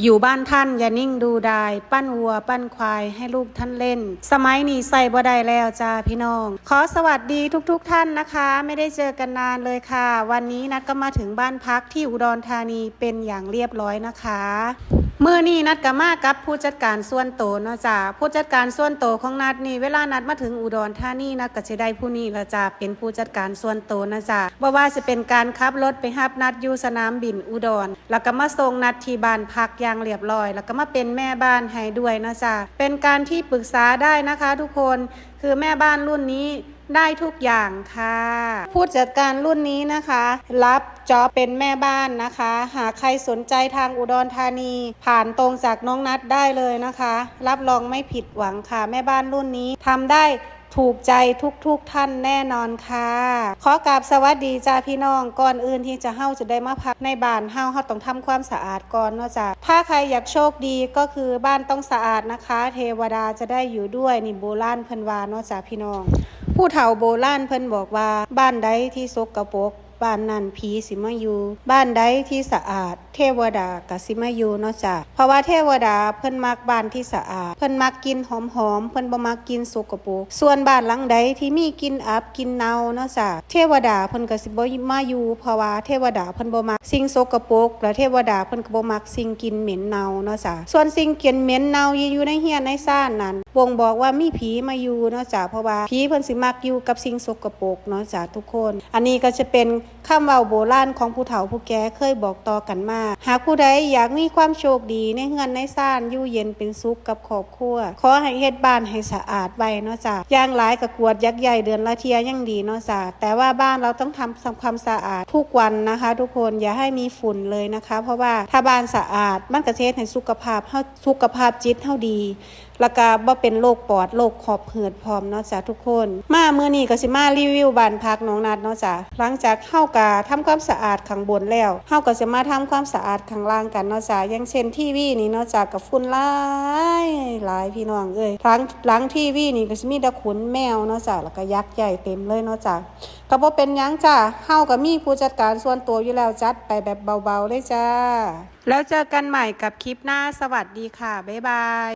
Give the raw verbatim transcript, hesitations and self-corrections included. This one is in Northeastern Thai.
อยู่บ้านท่านอย่านิ่งดูดาย ปั้นวัวปั้นควายให้ลูกท่านเล่น สมัยนี้ใส่บ่ได้แล้วจ้าพี่น้อง ขอสวัสดีทุกๆท่านนะคะ ไม่ได้เจอกันนานเลยค่ะ วันนี้นัดก็มาถึงบ้านพักที่อุดรธานีเป็นอย่างเรียบร้อยนะคะ มื้อนี้นัดก็มากับผู้จัดการส่วนตัวเนาะจ้า ผู้จัดการส่วนตัวของนัดนี่ เวลานัดมาถึงอุดรธานี นัดก็สิได้ผู้นี้ละจ้า เป็นผู้จัดการส่วนตัวนะจ้า บ่ว่าสิเป็นการขับรถไปรับนัดอยู่สนามบินอุดร แล้วก็มาส่งนัดที่บ้านพักอย่างเรียบร้อย แล้วก็มาเป็นแม่บ้านให้ด้วยนะจ๊ะ เป็นการที่ปรึกษาได้นะคะทุกคน คือแม่บ้านรุ่นนี้ได้ทุกอย่างค่ะ ผู้จัดการรุ่นนี้นะคะ รับจ็อบเป็นแม่บ้านนะคะ หากใครสนใจทางอุดรธานี ผ่านตรงจากน้องนัดได้เลยนะคะ รับรองไม่ผิดหวังค่ะ แม่บ้านรุ่นนี้ทำได้ ถูกใจทุกๆท่านแน่นอนค่ะ ขอกราบสวัสดีจ้าพี่น้อง ก่อนอื่นที่จะเฮาจะได้มาพักในบ้านเฮา เฮาต้องทำความสะอาดก่อนเนาะจ้า ถ้าใครอยากโชคดีก็คือบ้านต้องสะอาดนะคะ เทวดาจะได้อยู่ด้วย นี่โบราณเพิ่นว่าเนาะจ้าพี่น้อง ผู้เฒ่าโบราณเพิ่นบอกว่าบ้านใดที่สกปรก บ้านนั้นผีสิมาอยู่ บ้านใดที่สะอาด เทวดาก็สิมาอยู่เนาะจ้า เพราะว่าเทวดาเพิ่นมักบ้านที่สะอาด เพิ่นมักกลิ่นหอมๆ เพิ่นบ่มักกลิ่นสกปรก ส่วนบ้านหลังใดที่มีกลิ่นอับกลิ่นเน่าเนาะจ้า เทวดาเพิ่นก็สิบ่มาอยู่ เพราะว่าเทวดาเพิ่นบ่มักสิ่งสกปรก และเทวดาเพิ่นก็บ่มักสิ่งกลิ่นเหม็นเน่าเนาะจ้า ส่วนสิ่งกลิ่นเหม็นเน่าที่อยู่ในเฮือนในซานนั้น บ่งบอกว่ามีผีมาอยู่เนาะจ้า เพราะว่าผีเพิ่นสิมักอยู่กับสิ่งสกปรกเนาะจ้าทุกคน อันนี้ก็จะเป็น คำเว้าโบราณของผู้เฒ่าผู้แก่เคยบอกต่อกันมา หากผู้ใดอยากมีความโชคดีในเฮือนในซาน อยู่เย็นเป็นสุขกับครอบครัว ขอให้เฮ็ดบ้านให้สะอาดไว้เนาะจ้า อย่างหลายก็กวาดหยักไย่เดือนละเทื่อยังดีเนาะจ้า แต่ว่าบ้านเราต้องทำความสะอาดทุกวันนะคะทุกคน อย่าให้มีฝุ่นเลยนะคะ เพราะว่าถ้าบ้านสะอาดมันก็สิเฮ็ดให้สุขภาพเฮา สุขภาพจิตเฮาดี แล้วก็บ่เป็นโรคปอด โรคหอบหืดพร้อมเนาะจ้ะทุกคน มามื้อนี้ก็สิมารีวิวบ้านพักน้องนัดเนาะจ้ะ หลังจากเฮาก็ทำความสะอาดข้างบนแล้ว เฮาก็สิมาทำความสะอาดข้างล่างกันเนาะจ้ะ อย่างเช่นทีวีนี่เนาะจ้ะ ก็ฝุ่นหลายหลายพี่น้องเอ้ย หลัง หลังทีวีนี่ก็สิมีแต่ขนแมวเนาะจ้ะ แล้วก็หยักไย่เต็มเลยเนาะจ้ะ ก็บ่เป็นหยังจ้ะ เฮาก็มีผู้จัดการส่วนตัวอยู่แล้ว จัดไปแบบเบาๆเลยจ้า แล้วเจอกันใหม่กับคลิปหน้า สวัสดีค่ะ บ๊ายบาย